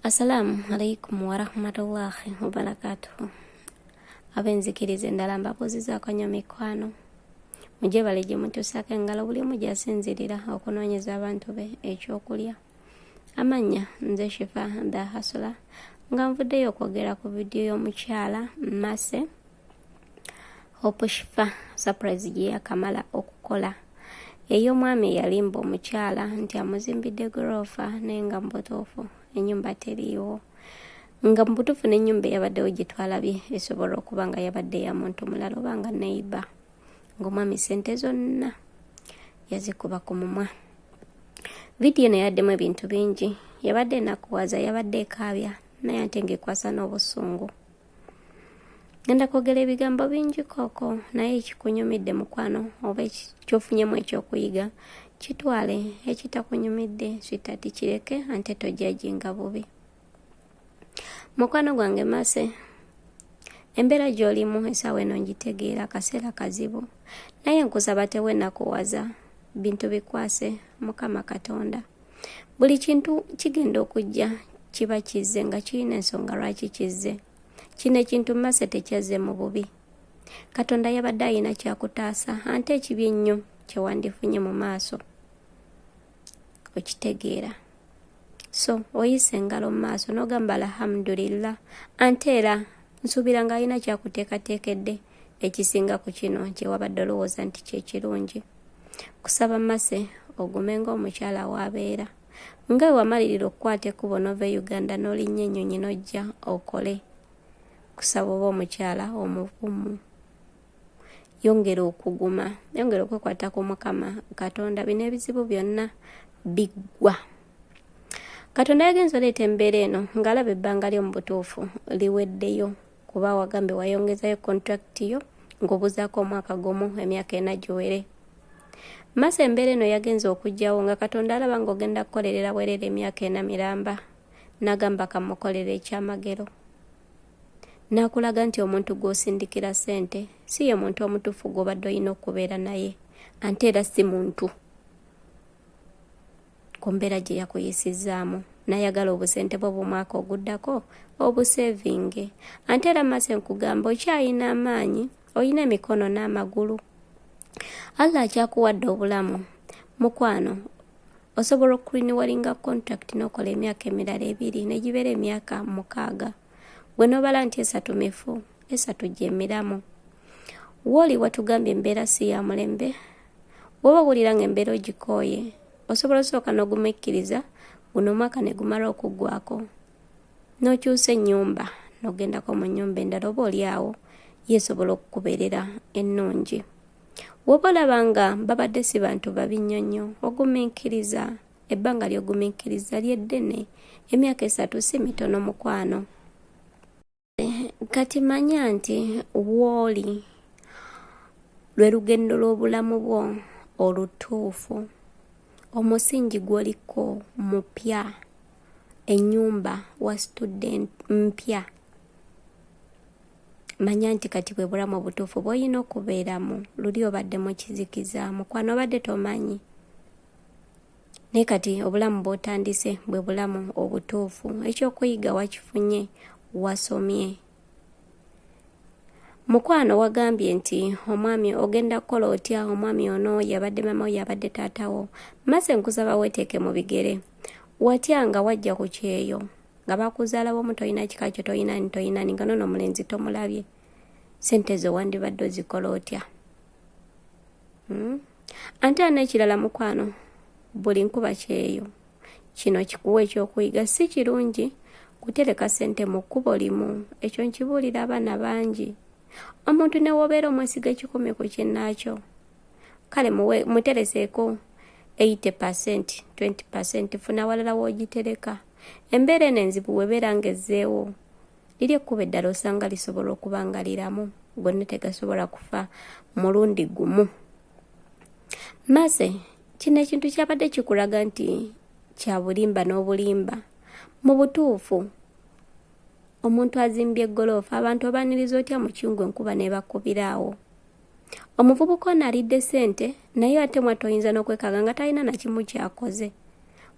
Assalaamu alaikum warahmatullahi wabarakatuhu. Ab'enzikiriza endala mbabuuzizaako nnyo mikwano, mugyebale gye mutuusaako engalo buli omu gy'asinzirira okunoonyeza abantu be ekyokulya. Amannya nze Shifa the Hustler, nga nvuddeyo okwogera ku vidiyo y'omukyala Mercy Hope Shifa surprise gye yakamala okukola ey'omwami eyalimba omukyala nti amuzimbidde goroofa, naye nga mu butuufu ennyumba teriiwo, nga mu butuufu n'ennyumba eyabaddewo gye twalabye esobola okuba nga yabadde ya muntu mulala oba nga neyiba, ng'omwami ssente zonna yazikuba ku mumwa. Vidiyo eno yaddemu ebintu bingi, yabadde enakuwaza, yabadde ekaabya, naye ate ng'ekwasa n'obusungu. Ngenda kwogera ebigambo bingi kooko, naye ekikunyumidde mukwano oba kyofunyemu ekyokuyiga kitwale, ekitakunyumidde sweetheart kireke, ante tojajinga bubi. Mukwano gwange Mercy, embeera gy'olimu essaawa eno ngitegeera, akaseera kazibu, naye nkusaba tewenakuwaza, bintu bikwase Mukama Katonda. Buli kintu kigenda okujja kiba kizze nga kirina ensonga lwaki kizze. Kino ekintu Mercy tekyazze mu bubi, Katonda yabadde alina kyakutaasa, ante ekibi ennyo kyewandifunye mu maaso okitegeera. So oyisa engalo mu maaso n'ogamba alhamdulillah, ante era nsuubira ng'alina kyakuteekateekedde ekisinga ku kino kyewabadde olowooza nti kyekirungi. Kusaba Mercy ogume ng'omukyala w'abeera, nga we wamalirira okukwata ekkubo n'ova e Uganda n'olinnya ennyonyi n'ojja okole. Kusaba oba omukyala omuvumu, yongera okuguma, yongera okwekwata ku Mukama Katonda, bino ebizibu byonna biggwa. Katonda yagenza oleeta embeera eno ng'alaba ebbanga lyo mu butuufu liweddeyo, kuba wagambye wayongezayo contract yo ng'obuzaako omwaka gumu emyaka ena giwere. Mercy, embeera eno yagenza okugyawo nga Katonda alaba ng'ogenda kukolerera bwerere emyaka 4 miramba, n'agamba kamukolera ekyamagero, n'akulaga nti omuntu gw'osindikira ssente si ye muntu omutuufu gw'obadde olina okubeera naye, ante era si muntu ku mbeera gye yakuyisizaamu, n'ayagala obusente bwo bw'omwaka oguddako obusevinge. Ante era Mercy nkugamba okyayina amaanyi, olina emikono n'amagulu, Allah akyakuwadde obulamu. Mukwano, osobola okurenewinga contract n'okola emyaka emirala 2 negibeera emyaka 6, gwe n'obala nti 3 mifu, 3 gyemiramu. Wooli watugambye embeera si ya mulembe. Woba owulira ng'embeera ogikooye, osobola osooka n'ogumikkiriza guno omwaka ne gumala okuggwako, n'okyusa ennyumba n'ogendako mu nnyumba endala, oba oli awo yeesobola okukubeerera ennungi. Woba olaba nga babadde si bantu babi nnyo nnyo, ogumiikiriza ebbanga ly'ogumiikiriza lyeddene, emyaka 3 si mitono mukwano. Kati manya nti wooli lwe lugendo lw'obulamu bwo olutuufu, omusingi gw'oliko mupya, ennyumba wasitudde mpya. Manya nti kati bwe bulamu obutuufu bw'olina okubeeramu. Luli obadde mu kizikiza mukwano, obadde tomanyi, naye kati obulamu bw'otandise bwe bulamu obutuufu. Ekyokuyiga wakifunye, wasomye. Mukwano, wagambye nti omwami ogenda kukola otya? Omwami ono yabadde mama wo, yabadde taatawo. Mercy, nkusaba weeteeke mu bigere. Watya nga wajja ku kyeyo nga bakuzaala bomu, tolina kika kyo, toyinani toyinani, nga nono omulenzi tomulabye, sente zo wandibadde ozikola otya? Ante ana ekirala mukwano, buli nkuba kyeyo kino kikuwa ekyokuyiga. Si kirungi kutereka sente mu kkubo limu, ekyo nkibuulira abaana bangi. Omuntu ne wobeera omwesiga 100 ku kinnaakyo, kale mutereseeko 80%, 20% funa walala w'ogitereka. Embeera eno enzibu webeera ng'ezzeewo, liri ekkubo eddala osanga lisobola okuba nga liramu, gonna tegasobola kufa mulundi gumu. Mercy, kino ekintu kyabadde kikulaga nti kya bulimba n'obulimba. Mu butuufu omuntu azimbye eggoloofa, abantu obaniriza otya mu kiyungu enkuba n'ebakubiraawo? Omuvubuka ono alidde ssente, naye ate mwattu oyinza n'okwekanga nga talina nakimu kyakoze,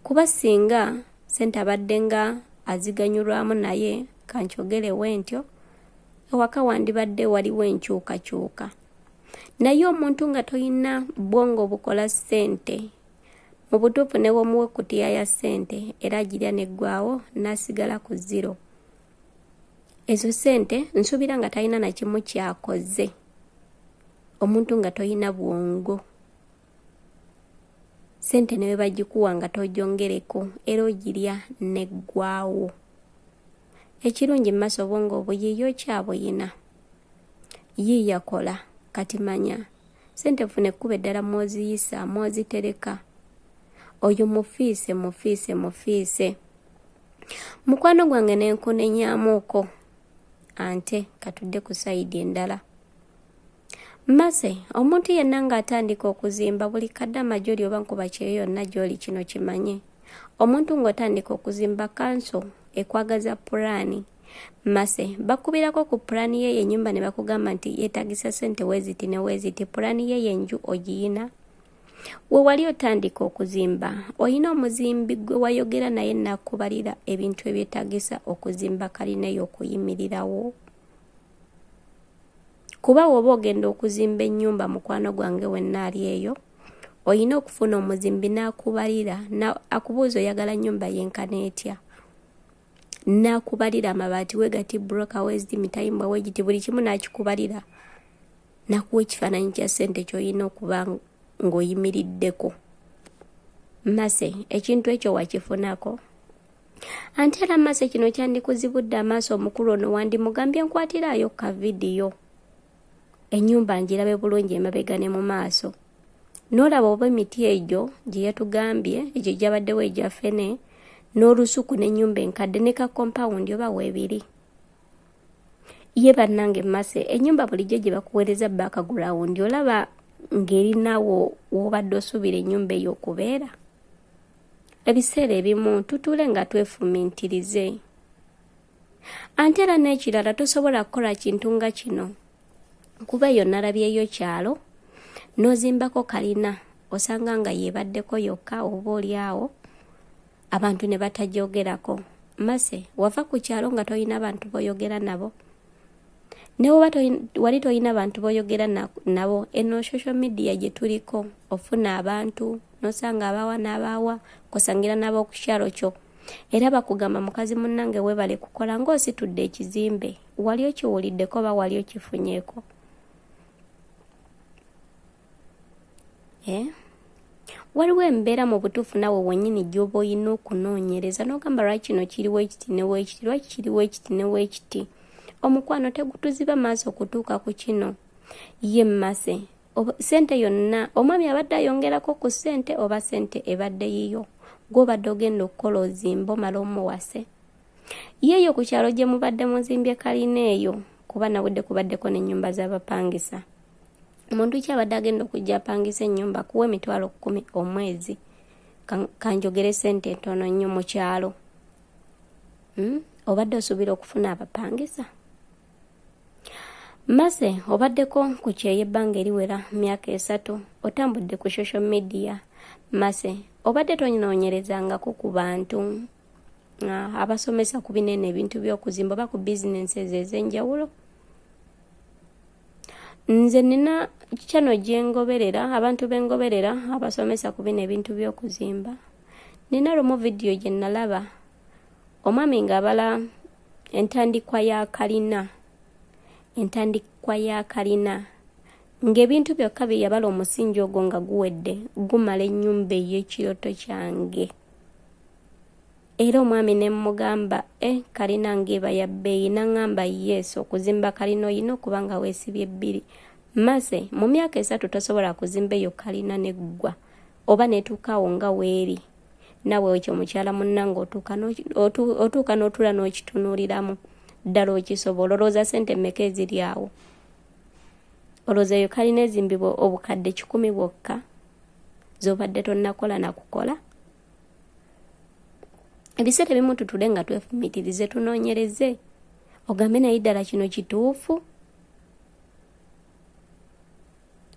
kuba singa ssente abadde nga aziganyulwamu naye kankyogere wentyo ewaka wandibadde waliwo enkyukakyuka naye omuntu nga tolina bwongo bukola ssente mu butuufu ne bw'omuwa ekkutiya ya ssente era agirya neggwawo n'asigala ku zero. Ezo ssente nsuubira nga talina na kimu kyakoze. Omuntu nga tolina bwongo ssente ne bwe bagikuwa nga togyongereko era ogirya neggwawo. Ekirungi mu maaso obwongo obuyiiya okyabuyina. Yiiya kola kati manya ssente funa ekkubo eddala mw'oziyisa mw'ozitereka. Oyo mufiise mufiise mufiise. Mukwano gwange ne nkunenyamuuko ante katudde ku sayidi endala. Mmase omuntu yenna ng'atandika okuzimba buli kadama gy'oli oba nkuba kyeyo yonna gy'oli kino kimanye. Omuntu ng'otandika okuzimba kanso ekwagaza pulaani. Mmase bakubirako ku pulaani yeeyo ennyumba ne bakugamba nti yeetagisa ssente weeziti ne weeziti pulaani yeeyo enju ogiyina. We wali otandika okuzimba olina omuzimbi gwe wayogera naye n'akubalira ebintu ebyetaagisa okuzimba kalina eyo okuyimirirawo. Kuba woba ogenda okuzimba ennyumba mukwano gwange wenna ali eyo olina okufuna omuzimbi n'akubalira akubuuza oyagala nnyumba yenkana etya n'akubalira amabaati wegati broka weziti mitayimbwa wegiti buli kimu n'akikubalira nakuwa ekifaananyi kya ssente ky'olina okuba ng'oyimiriddeko. Mase ekintu ekyo wakifunako? Ante era Mase kino kyandikuzibudde amaaso omukulu ono wandimugambye nkwatiraayo ka vidiyo ennyumba ngirabe bulungi emabega ne mu maaso n'olaba oba emiti egyo gye yatugambye egyo egyabaddewo egya ffene n'olusuku n'ennyumba enkadde ne ka kompawundi oba weebiri. Ye bannange Mase ennyumba bulijjo gye bakuweereza background olaba ng'erinawo w'obadde osuubira ennyumba eyo okubeera? Ebiseera ebimu tutuule nga twefumintirize. Ante era n'ekirala tosobola kukola kintu nga kino kuba eyo nalabyeyo kyalo n'ozimbako kalina osanga nga yeebaddeko yokka oba oli awo abantu ne batagyogerako. Mase wava ku kyalo nga tolina bantu b'oyogera nabo ne woba wali tolina bantu b'oyogera nabo eno social media gye tuliko ofuna abantu n'osanga abawa n'abaawa kosangira n'ab'oku kyalo kyo era bakugamba mukazi munnange weebale kukola ng'ositudde ekizimbe wali okiwuliddeko oba wali okifunyeeko? Eh? Waliwo embeera mu butuufu naawe wennyini gy'oba olina okunoonyereza n'ogamba lwaki kino kiriwo ekiti ne weekiti lwaki kiriwo ekiti ne weekiti omukwano tegutuziba maaso okutuuka ku kino ye mmase ssente yonna omwami abadde ayongerako ku ssente oba ssente ebadde yiyo gw'obadde ogenda okukola ozimbe omala omuwase yeeyo ku kyalo gye mubadde muzimbye kalina eyo kuba nawudde kubaddeko n'ennyumba z'abapangisa. Muntu ki abadde agenda okujja apangisa ennyumba kuwa 100,000 omwezi kanjogere ssente entono nnyo mu kyalo? Obadde osuubira okufuna abapangisa? Mase obaddeko ku kyeyo ebbanga eriwera myaka 3 otambudde ku social media. Mase obadde tonoonyerezangako ku bantu abasomesa ku binene ebintu by'okuzimba oba ku bizinensi ezo ez'enjawulo? Nze nina channel gye ngoberera abantu be ngoberera abasomesa ku bino ebintu by'okuzimba. Nina lumu vidiyo gye nalaba omwami ng'abala entandikwa ya kalina entandikwa ya kalina ng'ebintu byokka bye yabala omusingi ogwo nga guwedde gumala ennyumba ey'ekirooto kyange. Era omwami ne mmugamba e kalina ng'eba ya bbeeyi n'aŋŋamba yes okuzimba kalina olina okuba nga weesibye bbiri. Mase mu myaka 3 tosobola kuzimba eyo kalina neggwa oba neetuuka awo nga weeri. Naawe ekyo mukyala munnange otuuka n'otuula n'okitunuuliramu ddala okisobola olowooza ssente mmeka eziri awo? Olowooza eyo kalina ezimbibwa obukadde 100 bwokka z'obadde tonnakola na kukola? Ebiseera ebimu tutule nga twefumiitirize tunoonyereze ogambe naye ddala kino kituufu?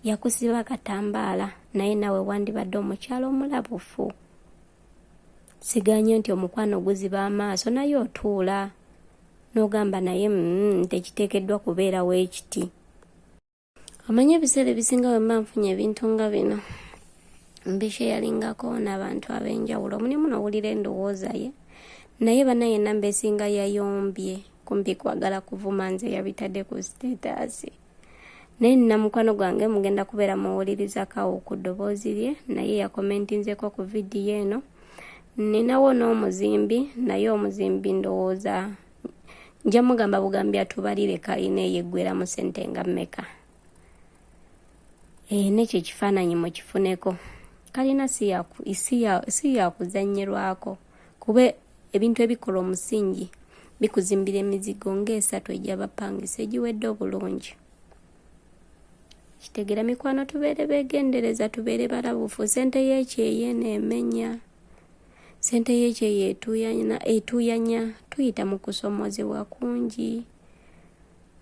Yakusiba akatambaala naye naawe wandibadde omukyala omulabufu. Siganye nti omukwano guziba amaaso naye otuula n'ogamba naye mm, tekiteekeddwa kubeerawo ekiti. Omanyi ebiseera ebisinga bwe mba nfunye ebintu nga bino mbisheyalingako n'abantu ab'enjawulo omulimu n'owulira endowooza ye naye banaye enamba esinga yayombye kumpi kwagala kuvuma nze yabitadde ku siteetaasi naye nina mukwano gwange mugenda kubeera muwulirizakawo ku ddoboozi lye naye yakomentinzeko ku vidiyo eno ninawo n'omuzimbi naye omuzimbi ndowooza nja mugamba bugambi atubalire kalina eyeggweramu sente nga mmeka eh, nekyo ekifaananyi mukifuneko kalina si yakuzanyirwako kuba ebintu ebikola omusingi bikuzimbira emizigo ng'esatu egy'abapangisa egiwedde obulungi kitegera mikwano tubeere begendereza tubeere balabufu sente y'ekyeyo eno emenya Ssente y'ekyeyo etuuyanya etuuyanya tuyita mu kusomoozebwa kungi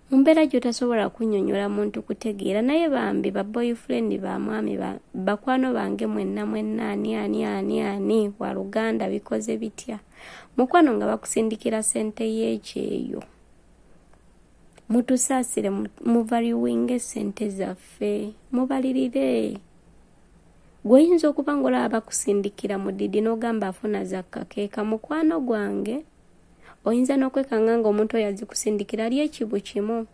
mu mbeera gy'otasobola kunnyonnyola muntu kutegeera naye bambi ba boyfriend ba mwami bakwano bange mwenna mwenna ani ani ani ani waluganda bikoze bitya mukwano nga bakusindikira ssente y'ekyeyo mutusaasire muvaluwinge ssente zaffe mubalirire Gwe oyinza okuba ng'olaba bakusindikira mudidi n'ogamba afuna za kakeeka mukwano gwange oyinza n'okwekanga ng'omuntu oyo azikusindikira ali ekibu kimu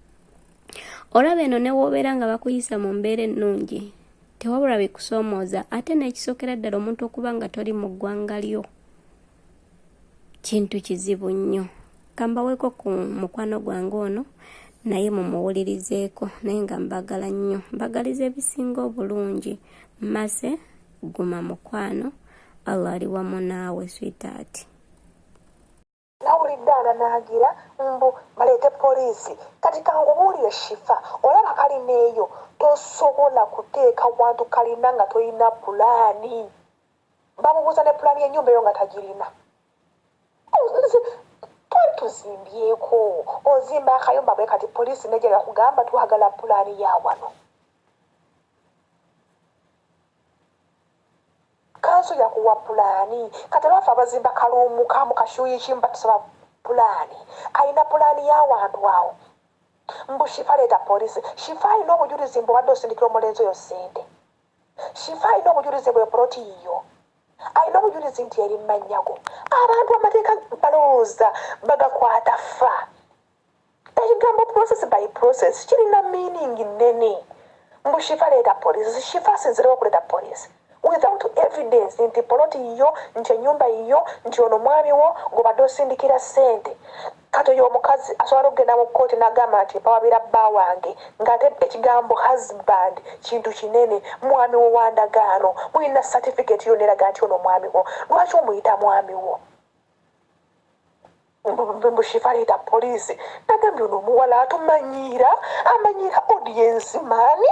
olaba eno ne woobeera nga bakuyisa mu mbeera ennungi tewabula bikusoomooza ate n'ekisookera ddala omuntu okuba nga toli mu ggwanga lyo kintu kizibu nnyo kambaweko ku mukwano gwange ono naye mumuwulirizeeko naye nga mbagala nnyo mbagaliza ebisinga obulungi mase guma mukwano allah ali wamu naawe sweetheart Nawulidde ananaagira mbu baleete poliisi kati kankubuulire Shifa olaba kalina eyo tosobola kuteeka wantu kalina nga tolina pulaani bamubuuza ne pulaani y'ennyumba eyo nga tagirina twali tuzimbyeko ozimba akayumba bwe kati poliisi nejja yakugamba twagala pulaani ya wano Kanso yakuwa pulaani kati abaffe abazimba kaluumu kamu kashuyi kimu batusaba pulaani alina pulaani y'awantu awo mbu shifa leeta poliisi shifa alina obujulizi mbu obadde osindikira omulenzi oyo ssente shifa alina obujulizi mbu epoloti yiyo alina obujulizi nti eri mmanyago abantu amateeka balowooza bagakwata fa Ekigambo process by process kirina meaning nnene. Mbu Shifa leeta police. Shifa asinzirewo okuleeta police without evidence nti poloti yiyo, nti ennyumba yiyo, nti ono mwami wo gw'obadde osindikira ssente. Kati oyo omukazi asobola n'okugenda mu kkooti n'agamba nti mpawabira bba wange ng'ate ekigambo husband kintu kinene, mwami wo wa ndagaano, mulina certificate yonna eraga nti ono mwami wo. Lwaki omuyita mwami wo? Mbu shifa leeta poliisi nagambye ono omuwala atumanyiira amanyiira audience maani.